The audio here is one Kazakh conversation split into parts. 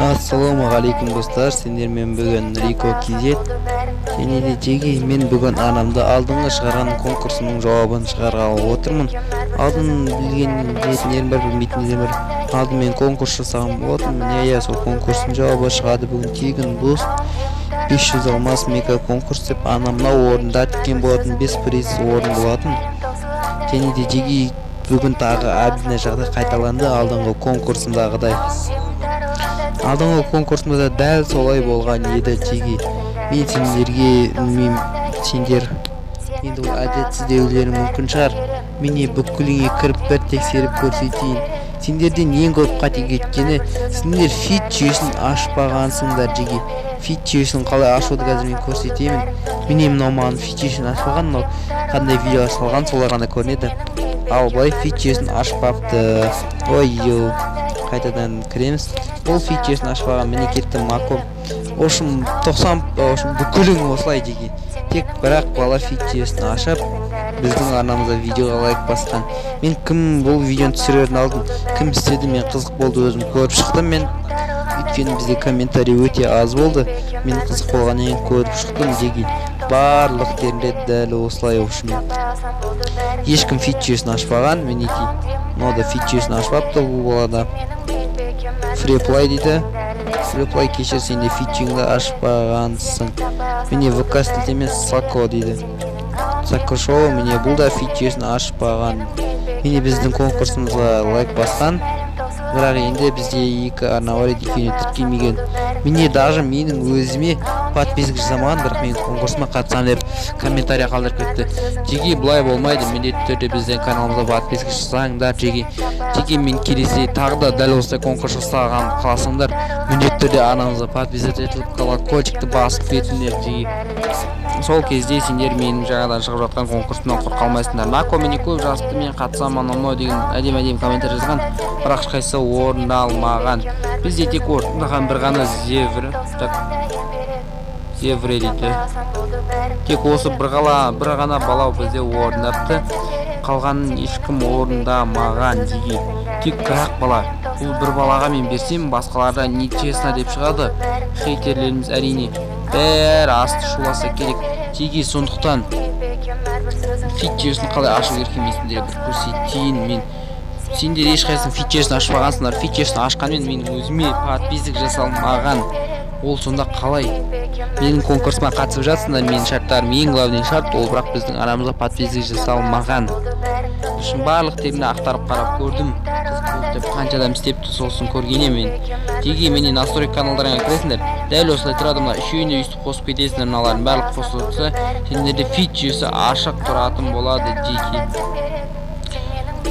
Ассалаумағалейкум, достар! Сендермен бүгін Рико KZ. Және де, жеге, мен бүгін арнамда алдыңғы шығарған конкурсымның жауабын шығарғалы отырмын. Алдын білген, білетіндерім бар, білмейтіндерім бар. Алдын мен конкурс жасаған болатынмын, иә, сол конкурстың жауабы шығады бүгін. Тегін буст, 500 алмас, мега конкурс деп ана мынау орындар тіккен болатын, 5 приз орын болатын. Және де, жеге, бүгін тағы обидный жағдай қайталанды алдыңғы конкурсымдағыдай. Алдыңғы конкурсымда да дәл солай болған еді. Жеге, мен сендерге, мен сендер енді ол әділетсіз деулері мүмкін шығар. Міне, бүкіліңе кіріп, бір тексеріп көрсетейін. Сендерден ең көп қате кеткені: сендер фид жүйесін ашпағансыңдар. Жеге, фид жүйесін қалай ашуды қазір мен көрсетемін. Міне, мынау маған фид жүйесін ашпаған. Мынау қандай видеолар салған, солар ғана көрінеді. Ал былай фид жүйесін ашпапты. Ой, қайтадан кіреміз. Бұл фид жүйесін ашпаған. Міне, кетті мако. В общем, 90, в общем, бүкілің осылай. Жеге, тек бірақ бала фид жүйесін ашып, біздің арнамызда видеоға лайк басқан. Мен кім бұл видеоны түсірердің алдын кім істеді, мен қызық болды, өзім көріп шықтым мен. Өйткені бізде комментарий өте аз болды. Мен қызық болғаннан кейін көріп шықтым. Жеге, барлық жерінде дәл осылай. В общем, ешкім фид жүйесін ашпаған. Мінекей, мынау да фид жүйесін ашпапты. Бұл балада фриплай дейді. Фриплай, кешір, сен де фид жүйеңді ашпағансың. Міне, ВК сілтеме Сако дейді, Сако шоу. Міне, бұл да фид жүйесін ашпаған. Міне, біздің конкурсымызға лайк басқан, бірақ енді бізде екі арна бар еді, екеуіне тіркелмеген. Міне, даже менің өзіме подписка жасамаған, бірақ менің конкурсыма қатысамын деп комментарий қалдырып кетті. Жеге, былай болмайды, міндетті түрде біздің каналымызға подписка жасаңдар. Жеге, мен келесі тағы да дәл осылай конкурс жасаған қаласаңдар, міндетті түрде арнамызға подписаться етіп, колокольчикті басып кетіңдер. Жеге, сол кезде сендер менің жаңадан шығып жатқан конкурсымнан құр қалмайсыңдар. Нако, міне, көп жазыпты, мен қатысамын, анау мынау деген әдемі әдемі комментарий жазған, бірақ ешқайсысы орындалмаған. Бізде тек орындаған бір ғана Зевр, так, Зевре дейді. Тек осы бір ғана бала бізде орындапты, қалғанын ешкім орындамаған. Жеге, тек бір-ақ бала. Бұл бір балаға мен берсем, басқаларда нечестно деп шығады. Хейтерлеріміз, әрине, бәрі асты шуласа керек. Жеге, сондықтан фид жүйесін қалай ашу керек екенін мен сендерге бір көрсетейін. Мен сендер ешқайсың фид жүйесін ашпағансыңдар. Фид жүйесін ашқанмен, менің өзіме подписок жасалмаған. Ол сонда қалай менің конкурсыма қатысып жатсыңдар? Менің шарттарым, ең главный шарт ол, бірақ біздің арамызға подписок жасалмаған үшін. Барлық теріне ақтарып қарап көрдім, қызық болды деп, қанша адам істепті, сосын көрген едім мен. Жеге, міне, настройка каналдарыңа кіресіңдер, дәл осылай тұрады. Мына үшеуін де өйстіп қосып кетесіңдер. Мыналардың барлығы қосылып тұрса, сендерде фид жүйесі ашық тұратын болады. Жеке,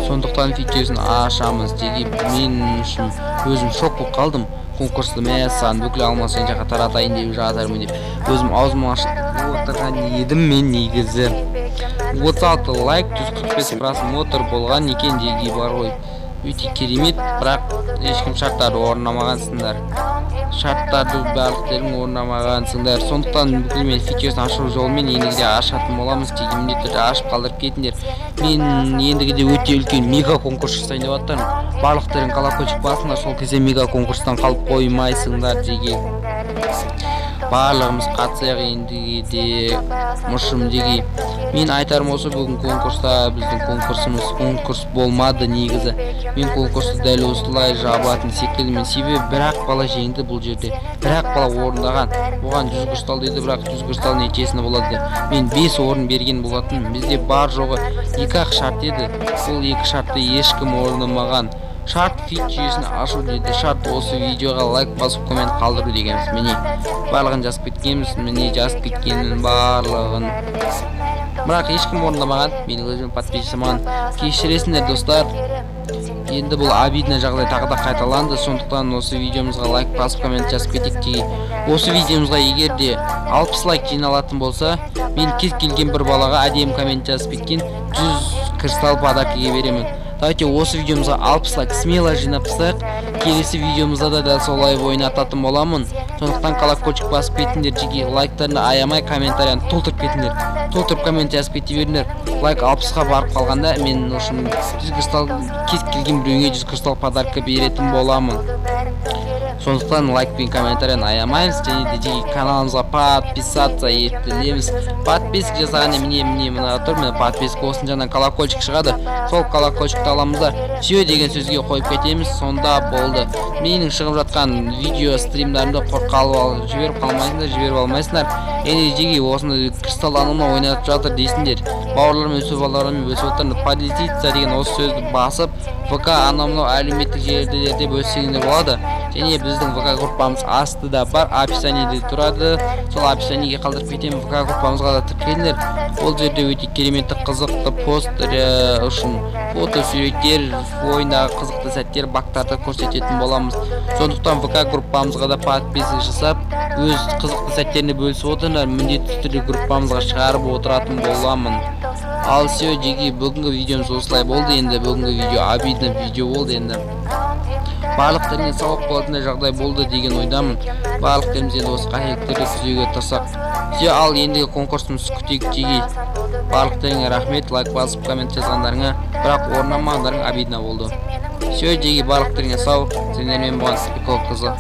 сондықтан фид жүйесін ашамыз. Жеге, мен үшін өзім шок болып қалдым. Конкурсты, мәссаған, бүкіл алмас жан жаққа таратайын деп жатырмын деп өзім аузым ашып отырған едім мен негізі. 36 лайк, 145 просмотр болған екен. Жеге, бар ғой, өте керемет, бірақ ешкім шарттарды орындамағансыңдар. Шарттарды барлықтарың орындамағансыңдар. Сондықтан бүкіл мен фид жүйесін ашу жолымен ендігіде ашатын боламыз. Жеге, міндетті түрде ашып қалдырып кетіңдер. Мен ендігіде өте үлкен мега конкурс жасайын деп жатырмын. Барлықтарың колокольчик басыңдар, сол кезде мега конкурстан қалып қоймайсыңдар. Жеге, барлығымыз қатысайық ендігіде мұшым. Жеге, мен айтарым осы: бүгін конкурста, біздің конкурсымыз конкурс болмады. Негізі мен конкурсты дәл осылай жабатын секілдімін, себебі бір-ақ бала жеңді бұл жерде, бір-ақ бала орындаған. Оған 100 кристалл дейді, бірақ 100 кристалл нечестно болады. Мен 5 орын берген болатынмын. Бізде бар жоғы екі-ақ шарт еді, бұл екі шартты ешкім орындамаған. Шарт фид жүйесін ашу дейді, шарт осы видеоға лайк басып, коммент қалдыру дегенбіз. Міне, барлығын жазып кеткенбіз. Міне, жазып кеткеннің барлығын, бірақ ешкім орындамаған, менің өзім подписчик жасамаған. Кешіресіңдер, достар. Енді бұл обидный жағдай тағы да қайталанды. Сондықтан осы видеомызға лайк басып, коммент жазып кетейік. Жеге, осы видеомызға егер де 60 лайк жиналатын болса, мен кез келген бір балаға әдемі коммент жазып кеткен 100 кристалл подаркаға беремін. Давайте осы видеомызға 60 лайк смело жинап тастайық. Келесі видеомызда да дәл солай ойнататын боламын. Сондықтан колокольчик басып кетіңдер. Жеге, лайктарыңды аямай, комментарияны толтырып кетіңдер, толтырып коммент жазып кете беріңдер. Лайк 60-қа барып қалғанда, мен үшін 100 кристалл, кез келген біреуіңе 100 кристалл подарка беретін боламын. Сондықтан лайк пен комментарияны аямаймыз және де, жеке, каналымызға подписаться етілеміз. Подписка жасағанда, міне, міне, мына тұр, міне, подписка. Осының жанынан колокольчик шығады, сол колокольчикті аламыз да, «все» деген сөзге қойып кетеміз. Сонда болды, менің шығып жатқан видео стримдарымды қорқалып алып жіберіп қалмайсыңдар, жіберіп алмайсыңдар. Және жеке, осындай кристалл анау ойнатып жатыр дейсіңдер, бауырлармен өсіп, балалармен бөлісіп отырыңдар. «Поделиться» деген осы сөзді басып, ВК, анау мынау әлеуметтік желілерде бөліссеңдер болады. Және біздің ВК группамыз астыда бар, описаниеде тұрады, сол описаниеге қалдырып кетемін. ВК группамызға да тіркеліңдер. Ол жерде өте кереметті, қызықты пост үшін фото, суреттер, ойындағы қызықты сәттер, багтарды көрсететін боламыз. Сондықтан ВК группамызға да подписка жасап, өз қызықты сәттеріне бөлісіп отырыңдар. Міндетті түрде группамызға шығарып отыратын боламын. Ал все, жеке, бүгінгі видеомыз осылай болды. Енді бүгінгі видео обидно видео болды. Енді барлықтарыңа сабақ болатындай жағдай болды деген ойдамын. Барлықтарымыз енді осы қателіктерді түзеуге тырысақ. Все, ал ендігі конкурсымыз күтейік. Жеке, барлықтарыңа рахмет лайк басып, коммент жазғандарыңа, бірақ орындамағандарың обидно болды. Все, жеке, барлықтарыңа сау. Сендермен болған Прикол қызы.